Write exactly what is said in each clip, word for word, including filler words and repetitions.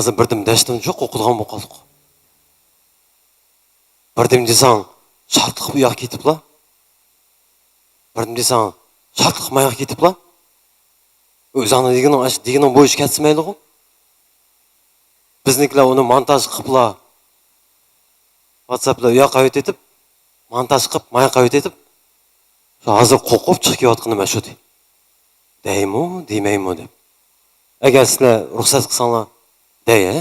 ھازىر بىردىن دەشتىن جۇق ئوقۇيدىغان بولۇپ قالدۇق. بىردىن دېسەڭ، شادلىق بۇ ياققا كېتىپلا. بىردىن دېسەڭ، شادلىق ما ياققا كېتىپلا. ئۆزۈڭنىڭ دېگىنىڭ، دېگىنىڭ بويىچە كەتسە مەيلىغۇ. بىزنىڭكىلەر ئۇنى مونتاژ قىلىپلا، ۋاتساپلا ئۇ ياققا ئەۋېتىپ، مونتاژ قىلىپ، ما ياققا ئەۋېتىپ، شۇ ھازىر قورقۇپ چىقىپ كېلىۋاتقىنى مەن شۇ دەي. دەيمۇ، دېمەيمۇ دەپ. ئەگەر سىلەر رۇخسەت قىلساڭلار، دەي، ھە؟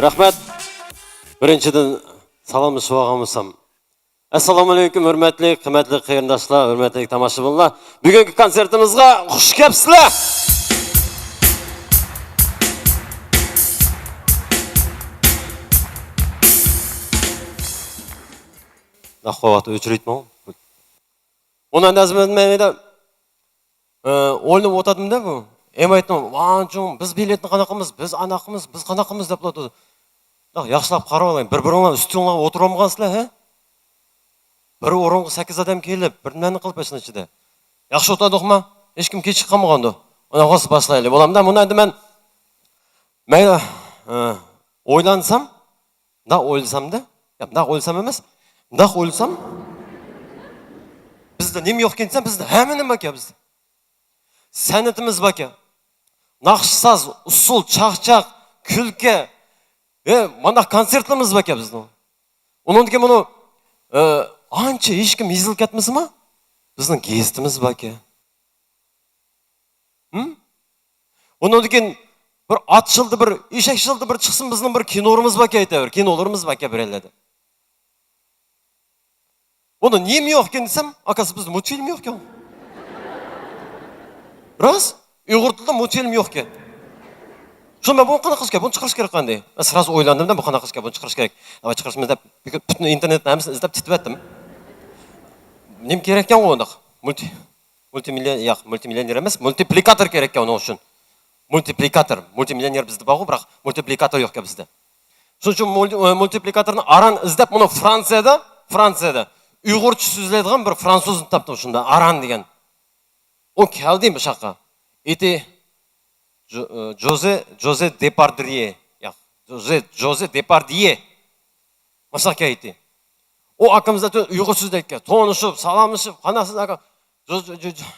رەھمەت. بىرىنچىدىن، سالاملىشىپ ئالغان بولسام. ئەسسالامۇئەلەيكۇم، ھۆرمەتلىك، قىممەتلىك قېرىنداشلار، ھۆرمەتلىك تاماشىبىنلار. بۈگۈنكى كونسېرتىمىزغا خۇش كەپسىلەر! ناخشا ۋاقتى ئۆچۈرۈۋېتىڭ. ئۇنى ئەندازە بىلمەيدۇ. ئە، ئويلىنىپ ئولتۇردۇم-دە بۇ. ئېمايتنىڭ، ۋانچۇڭ، بىز بېلەتنى قانداق قىلىمىز، بىز ئانداق قىلىمىز، بىز قانداق قىلىمىز دەپ ئولتۇردى. ياق، ياخشىلاپ قاراۋالايلى، بىر-بىرىڭلار ئۈستۈڭلارغا ئولتۇرالمىغانسىلەر، ھە؟ بىر ئورۇنغا سەككىز ئادەم كېلىپ، بىر نېمىنى قىلىپ ئاشۇنىڭ ئىچىدە. ياخشى ئولتۇردۇقما؟ ھېچكىم كېچىكىپ قالمىغاندۇ. ئۇنداق بولسا باشلايلى. بولامدا، مۇنى ئەمدى مەن مەيلى، ئە، ئويلانسام، مۇنداق ئويلىسامدا، يا، مۇنداق ئويلىسام ئەمەس، مۇنداق ئويلىسام، بىزدە نېمە يوقكەن دېسەم، بىزدە ھەممە نېمە باركەن بىزدە. سەنئىتىمىز باركەن. ناخشا، ساز، ئۇسسۇل، چاقچاق، كۈلكە، ھە، مانداق كونسېرتلىرىمىز باركەن بىزنىڭ. ئۇنىڭدىن كېيىن بۇنى، ئە، ئانچە ھېچكىم يېزىلىپ كەتمىسىمۇ، بىزنىڭ گېزىتىمىز باركەن. ھىم؟ ئۇنىڭدىن كېيىن بىر ئات شىلدە بىر، ئېشەك شىلدە بىر چىقسىمۇ بىزنىڭ بىر كىنولىرىمىز باركەن، ئېيتاۋېرە، كىنولىرىمىز باركەن بىر يەرلەردە. بۇنى نېمە يوقكەن دېسەم، ئاكاسى بىزدە مۇلتفىلىم يوقكەن. راست، ئۇيغۇر تىلىدا مۇلتفىلىم يوقكەن. شۇ مەن بۇنى قانداق قىلىش كېرەك؟ بۇنى چىقىرىش كېرەك قاندى؟ مەن سىراسى ئويلاندىم-دە، بۇ قانداق قىلىش كېرەك، بۇنى چىقىرىش كېرەك. داۋاي چىقىرىمىز دەپ، پۈتۈن ئىنتېرنېتنى ھەممىسىنى ئىزدەپ تېتىۋەتتىم. نېمە كېرەككەن ئۇنداق؟ مۇلتى مۇلتىمىليونېر، ياق، مۇلتىمىليونېر ئەمەس، مۇلتىپلىكاتور كېرەككەن ئۇنىڭ ئۈچۈن. مۇلتىپلىكاتور، مۇلتىمىليونېر بىزدە بارغۇ، بىراق مۇلتىپلىكاتور يوقكەن بىزدە. شۇنىڭ ئۈچۈن مۇلتى-، ئە، مۇلتىپلىكاتورنى ئاران ئىزدەپ، مانا فرانسىيەدە، فرانسىيەدە ئۇيغۇرچە سۆزلەيدىغان بىر فرانسۇزنى تاپتىم شۇندا، ئاران دېگەن. ئۇ كەلدى مۇشۇ ياققا. ئېتى جو-، ئە، جوزې، جوزې دېپاردرىيې. ياق، جوزې، جوزې دېپاردىيې. مۇشۇنداق كەيتى. ئۇ ئاكىمىز ئەتە ئۇيغۇر سۆزلەيدىكەن. تونۇشۇپ، سالاملىشىپ، قانداقسىز ئاكا؟ جۇ-، جۇ-، جۇ-، جۇ-،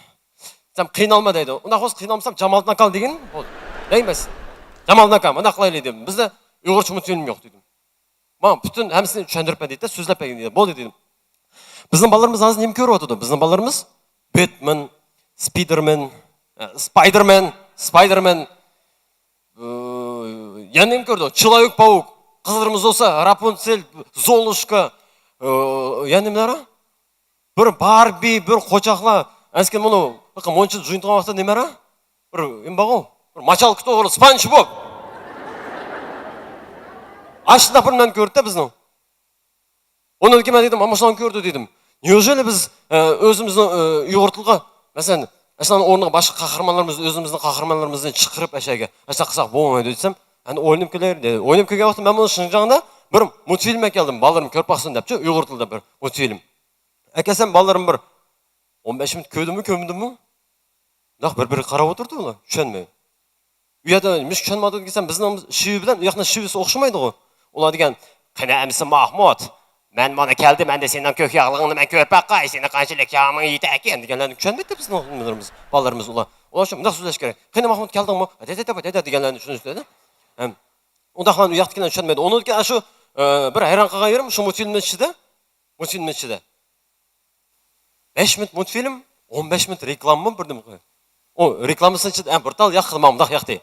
سەن قىينالما دەيدۇ. ئۇنداق بولسا قىينالمىسام، جامالىدىن ئاكاڭ دېگىن بولدى. دەيمەس. جامالىدىن ئاكا، مۇنداق قىلايلى دېدىم. بىزدە ئۇيغۇرچە مۇلتفىلىم يوق دېدىم. ماڭا پۈتۈن ھەممىسىنى چۈشەندۈرۈپ بەر دېدى، سۆزلەپ بەرگىن دېدى. بولدى دېدىم. بىزنىڭ بالىلىرىمىز ھازىر نېمە كۆرۈۋاتىدۇ؟ بىزنىڭ بالىلىرىمىز بېتمېن، سپىدېرمېن، ئە، سپايدېرمېن، سپايدېرمېن، ئى، يەنە نېمە كۆردى؟ چىلايوك پاۋۇك، قىزلىرىمىز بولسا راپۇنتسېل، زولۇشكا، ئى، يەنە نېمىلەر؟ بىر باربى، بىر قوچاقلار. ئەسكى مۇنۇ، بېقىڭ، مۇنچە جۇيۇنتىغان ۋاقىتتا نېمىلەر؟ بىر نېمە بارغۇ؟ بىر ماچالكا توغرا، سپانچ بوب. ئاشۇنداق بىر نەرسە كۆردى بىزنىڭ. ئۇنىڭدىن كېيىن مەن دېدىم، مانا مۇشۇلارنى كۆردى دېدىم. نېئوژېلى بىز، ئە، ئۆزىمىزنىڭ، ئە، ئۇيغۇر تىلىغا، مەسىلەن، ئەسلان ئورنىغا باشقا قەھرىمانلىرىمىز، ئۆزىمىزنىڭ قەھرىمانلىرىمىزنى چىقىرىپ ئەشەگە، ئەسلان قىلساق بولمايدۇ دېسەم، ئەنە ئويلىنىپ كېلەيلى دېدى. ئويلىنىپ كەلگەن ۋاقىتتا مەن بۇنى شىنجاڭدا بىر مۇلتفىلىم ئەكەلدىم، بالىلىرىم كۆرۈپ باقسۇن دەپچۇ، ئۇيغۇر تىلىدا بىر مۇلتفىلىم. ئەكەلسەم بالىلىرىم بىر ئون بەش مىنۇت كۆردىمۇ، كۆرمىدىمۇ؟ مۇنداق بىر-بىرىگە قاراپ ئولتۇردى ئۇلار، چۈشەنمەي. ئۇ يەردە مۇشۇ چۈشەنمەيدۇ دېسەم، بىزنىڭ شىۋە بىلەن ئۇ ياقنىڭ شىۋىسى ئوخشىمايدىغۇ. ئۇلار دېگەن، قېنى ئەمىسە ماھمۇت، مەن مانا كەلدىم، ئەمدى سېنىڭ كۆك ياغلىقىڭنى مەن كۆرۈپ باقاي، سېنىڭ قانچىلىك ياغنىڭ يېتەركەن دېگەنلەرنى چۈشەنمەيتتى بىزنىڭ بالىلىرىمىز، بالىلىرىمىز ئۇلار. ئۇلار شۇ مۇنداق سۆزلەش كېرەك. قېنى ماھمۇت كەلدىڭمۇ؟ دەدە، دەدە، دەدە دېگەنلەرنى چۈشىنىشتى. ھەم ئۇنداقلارنى ئۇ ياقتىكىلەر چۈشەنمەيدۇ. ئۇنىڭدىكى ئاشۇ، ئە، بىر ھەيران قالغان يېرىم شۇ مۇلتفىلىمنىڭ ئىچىدە، مۇلتفىلىمنىڭ ئىچىدە بەش مىنۇت مۇلتفىلىم، ئون بەش مىنۇت رېكلامىمۇ بىردىن. ئۇ رېكلامىسىنىڭ ئىچىدە، ئە، بىر تال ياقتى، ماڭا مۇنداق ياقتى.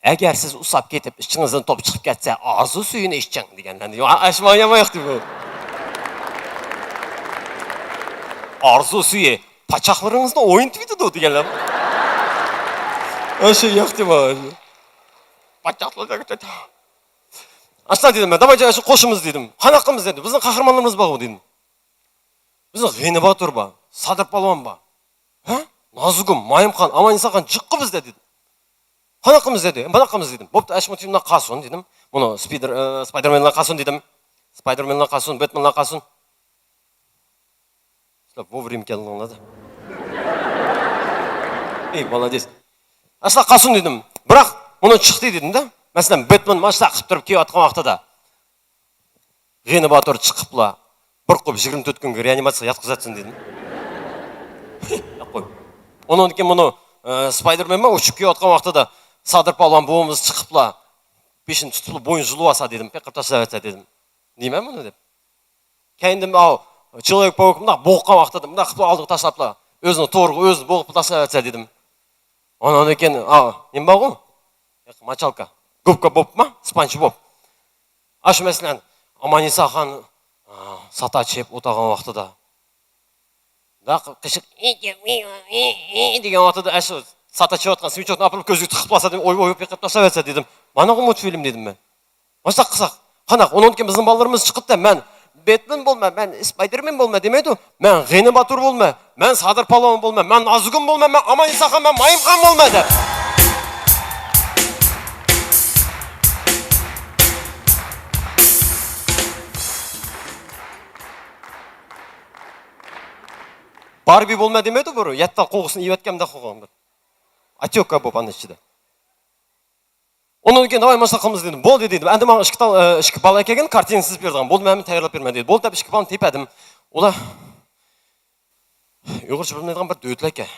ئەگەر سىز ئۇسساپ كېتىپ، ئىچىڭىزدىن توپ چىقىپ كەتسە، ئارزۇ سۈيىنى ئىچىڭ دېگەنلەرنى. ئا، ئاشۇ ماڭا يامان ياقتى بۇ. ئارزۇ سۈيى پاچاقلىرىڭىزنى ئوينىتىۋېتىدۇ دېگەنلەر. ئاشۇ ياقتى ماڭا. پاچاقلار. ئاشۇنداق دېدىم مەن، داۋاي، شۇ قوشىمىز دېدىم. قانداق قىلىمىز دېدى. بىزنىڭ قەھرىمانلىرىمىز بارغۇ دېدىم. بىزنىڭ غېنى باتۇر بار، سادىر پالۋان بار. ھە؟ نازۇگۇم، مايىمخان، ئامانئېسەنخان جىققا بىزدە دېدى. قانداق قىلىمىز دېدى. مۇنداق قىلىمىز دېدىم. بوپتۇ، ئەشمۇتىملار قالسۇن دېدىم. مۇنۇ سپايدېر، ئە، سپايدېرمېنلار قالسۇن دېدىم. سپايدېرمېنلار قالسۇن، بېتمېنلار قالسۇن. Вовремя كەلدىڭلار. ئەي، مالادېس. ئەسلا قالسۇن دېدىم. بىراق، مۇنۇ چىقتى دېدىم-دە. مەسىلەن، بېتمېن ماشىنا قىلىپ تۇرۇپ كېلىۋاتقان ۋاقتىدا، غېنى باتۇر چىقىپلا، بىر قوپ يىگىرمە تۆت كۈنگە رېئانىماتسىيىغا ياتقۇزاتسۇن دېدىم. ياق، قوي. ئۇنىڭدىن كېيىن مۇنۇ، ئە، سپايدېرمەنمۇ ئۇچۇپ كېلىۋاتقان ۋاقتىدا، سادىر پالۋان بوۋىمىز چىقىپلا، بېشىنى تۇتۇپلا، بوينى زۇلۇۋالسا دېدىم، پېقىرىپ تاشلاۋەتسە دېدىم. نېمە بۇنى دەپ. كەينىدىن ئاۋۇ چېلۋېك پاۋۇك مۇنداق بوغقان ۋاقتىدا مۇنداق قىلىپ ئالدىغا تاشلاپلا، ئۆزىنى تورغا ئۆزى بوغۇپ تاشلاۋەتسە دېدىم. ئاندىن كېيىن، ئا، نېمە بارغۇ؟ ماچالكا. گۇبكا بوبما؟ سپانچ بوب. ئاشۇ مەسىلەن، ئاماننىساخان، ئا، ساتا چېپىپ ئولتۇرغان ۋاقتىدا، مۇنداق قىشىق، ئى، ئى، ئى، ئى، ئى دېگەن ۋاقتىدا، ئاشۇ ساتا چېپىۋاتقان سمىچوكنى ئاپىرىپ كۆزىگە تىقىپ قالسا دېدىم، ئويۇپ، ئويۇپ، يىقىپ تاشلاۋەتسە دېدىم. مانا بۇ مۇلتفىلىم دېدىم مەن. مۇشۇنداق قىلساق قانداق؟ ئۇنىڭدىن كېيىن بىزنىڭ بالىلىرىمىز چىقىپتۇ، مەن بېتمېن بولىمەن، مەن سپايدېرمەن بولىمەن دېمەيدۇ، مەن غېنى باتۇر بولىمەن، مەن سادىر پالۋان بولىمەن، مەن نازۇگۇم بولىمەن، مەن ئاماننىساخان، مەن مايىمخان بولىمەن دەپ. باربى بولىمەن دېمەيدۇ، بىر يەتتە قوغۇسىنى يەۋەتكەن مۇنداق قىلغان بىر. ئاتيوكا بولۇپ ئانىڭ ئىچىدە. ئۇنىڭدىن كېيىن، داۋاي، مۇشۇنداق قىلىمىز دېدىم. بولدى دېدىم. ئەمدى ماڭا ئىككى تال-، ئە، ئىككى بالا كەلگەن، كارتىنا سىزىپ بېرىدىغان. بولدى، مەن ھەممىنى تەييارلاپ بېرىمەن دېدى. بولدى دەپ ئىككى بالىنى تېپەدىم. ئۇلار ئۇيغۇرچە بىلمەيدىغان بىر دۆتلەر ئىكەن.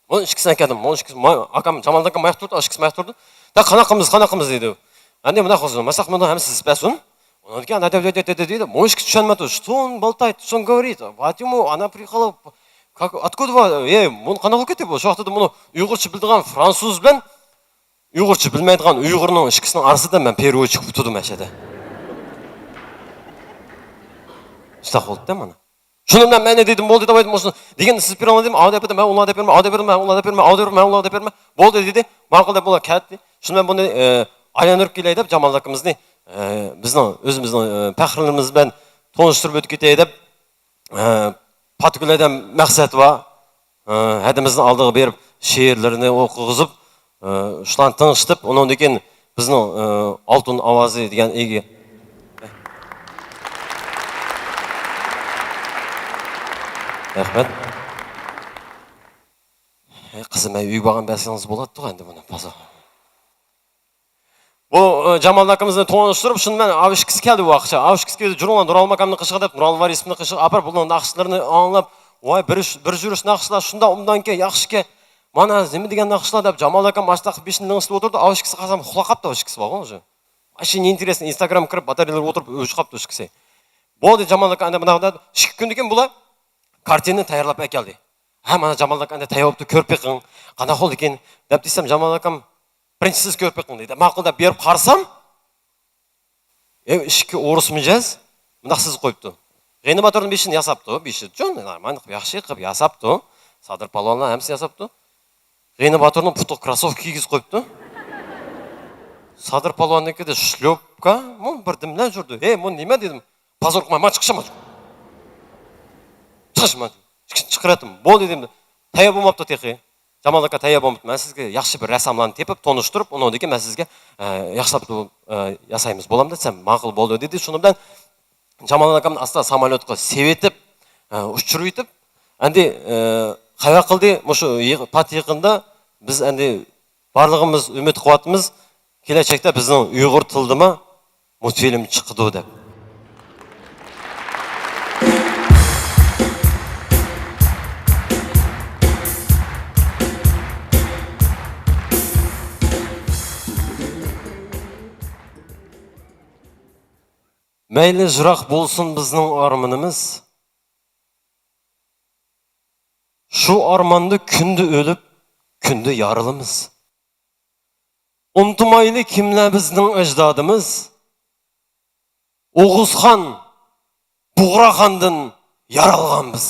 بۇنىڭ ئىككىسىنى ئەكەلدىم. بۇنىڭ ئىككىسى، ما-، ئاكام جامالىدىن ئاكام ماياق تۇردى، ئىككىسى ماياق تۇردى. دە، قانداق قىلىمىز، قانداق قىلىمىز دېدى. ئەمدى مۇنداق قىلسۇن، مەسىلەن، مۇنى ھەممىسى سىزىپ بەرسۇن. ئۇنىڭدىن كېيىن ئانا دەپ دەپ دەپ دەپ دېدى. بۇنىڭ ئىككىسى چۈشەنمەيدۇ. Что он болтает, что он говорит? Почему она приехала? Как, откуда вы? ئەي، بۇنى قانداق بولۇپ كەتتى بۇ؟ شۇ ۋاقىتتا بۇنى ئۇيغۇرچە بىلىدىغان فرانسۇز بىلەن ئۇيغۇرچە بىلمەيدىغان ئۇيغۇرنىڭ ئىككىسىنىڭ ئارىسىدا مەن پېرېۋودچىك بولۇپ تۇردۇم ئەشەدە. شۇنداق بولدى مانا. شۇنىڭ بىلەن مەن دېدىم، بولدى، داۋاي، مۇشۇنى دېگەن سىز بېرىڭلار دېدىم، ئاۋۇ دەپ بەردىم، مەن ئۇلار دەپ بېرىمەن، ئاۋۇ دەپ بەردىم، مەن ئۇلار دەپ بېرىمەن، ئاۋۇ دەپ بەردىم، مەن ئۇلار دەپ بېرىمەن، بولدى دېدى. ماقۇل دەپ ئۇلار كەتتى. شۇنى مەن بۇنى، ئە، ئايلاندۇرۇپ كېلەي دەپ جامالىدىن ئاكىمىزنى، ئە، بىزنىڭ ئۆزىمىزنىڭ، ئە، پەخىرلىرىمىز بىلەن تونۇشتۇرۇپ ئۆتۈپ كېتەي دەپ، ئە، پاتىگۈل ھەدەم مەقسەت بار. ئە، ھەدىمىزنىڭ ئالدىغا بېرىپ شېئىرلىرىنى ئوقۇغۇزۇپ، ئە، شۇلارنى تىڭشىتىپ، ئۇنىڭدىن كېيىن بىزنىڭ، ئە، ئالتۇن ئاۋازى دېگەن ئىگە. رەھمەت. ئەي، قىزىم، ئەي، ئۆيگە بارغان بەرسىڭىز بولاتتىغۇ ئەمدى بۇنى، بازار. بۇ، ئە، جامالىدىن ئاكىمىزنى تونۇشتۇرۇپ، شۇنى مەن ئاۋۇ ئىككىسى كەلدى بۇ ۋاقىتتا. ئاۋۇ ئىككىسى كەلدى، جۇرۇڭلار نۇرالماكامنى قىشىغا دەپ، نۇرال ۋارىسىمنى قىشىغا ئاپىرىپ، بۇنىڭ ناخشىلىرىنى ئاڭلاپ، ۋاي، بىر، بىر يۈرۈش ناخشىلار شۇنداق ئوبدانكەن، ياخشىكەن. مانا نېمە دېگەن ناخشىلار دەپ، جامالىدىن ئاكام ئاشۇنداق بېشىنى لىڭسىتىپ ئولتۇرىدۇ، ئاۋۇ ئىككىسى قارىسام ئۇخلاپ قاپتۇ، ئۇ ئىككىسى بارغۇ ئۇشۇ. ماشىنا ئىنتېرېسنى ئىنستاگرامغا كىرىپ، باتارېيلىرى ئولتۇرۇپ ئۆچۈپ قاپتۇ ئىككىسى. بولدى، جامالىدىن ئاكا ئەندى مۇنداق دەپ، ئىككى كۈندىن كېيىن بۇلار كارتىنىنى تەييارلاپ ئەكەلدى. ھە، مانا جامالىدىن ئاكا ئەندى تەييار بوپتۇ، كۆرۈپ بېقىڭ، قانداق بولدىكىن دەپ دېسەم، جامالىدىن ئاكام بىرىنچى سىز كۆرۈپ بېقىڭ دېدى. ماقۇل دەپ بېرىپ قارىسام، ئەي، ئىككى ئورۇس مىجەز مۇنداق سىزىپ قويۇپتۇ. غېنى باتۇرنىڭ بېشىنى ياساپتۇ، بېشى جون، نورمال قىلىپ، ياخشى قىلىپ ياساپتۇ. سادىر پالۋانلار ھەممىسىنى ياساپتۇ. غېنى باتۇرنىڭ پۇتىغا كروسوۋكا كىيگۈزۈپ قويۇپتۇ. سادىر پالۋاننىڭكىدە شليوپكا، مۇ بىردىملەر يۈردى. ھەي، بۇ نېمە دېدىم. پازور قىلماي، ما چىقىشىما. چىقىشىما. چىقىرىۋەتتىم. بولدى دېدىم. تەييار بولماپتۇ تېخى. جامال ئاكا تەييار بولماپتۇ. مەن سىزگە ياخشى بىر رەسساملارنى تېپىپ، تونۇشتۇرۇپ، ئۇنىڭدىن كېيىن مەن سىزگە، ئە، ياخشىلاپ، ئە، ياسايمىز. بولامدۇ دېسەم، ماقۇل بولدى دېدى. شۇنىڭ بىلەن جامال ئاكامنى ئاستا ساموليوتقا سېلىۋېتىپ، ئە، ئۇچۇرۇۋېتىپ، ئەندى، ئە، خەۋەر قىلدى، مۇشۇ يېق-، پات يېقىندا بىز ئەندى بارلىقىمىز ئۈمىد قىلىۋاتىمىز، كېلەچەكتە بىزنىڭ ئۇيغۇر تىلىدىمۇ مۇلتفىلىم چىقىدۇ دەپ. مەيلى يىراق بولسۇن بىزنىڭ ئارمىنىمىز، شۇ ئارماندا كۈندە ئۆلۈپ، كۈندە يارىلىمىز. ئۇنتۇمايلى كىملەر بىزنىڭ ئەجدادىمىز، ئوغۇزخان، بۇغراخاندىن يارالغان بىز.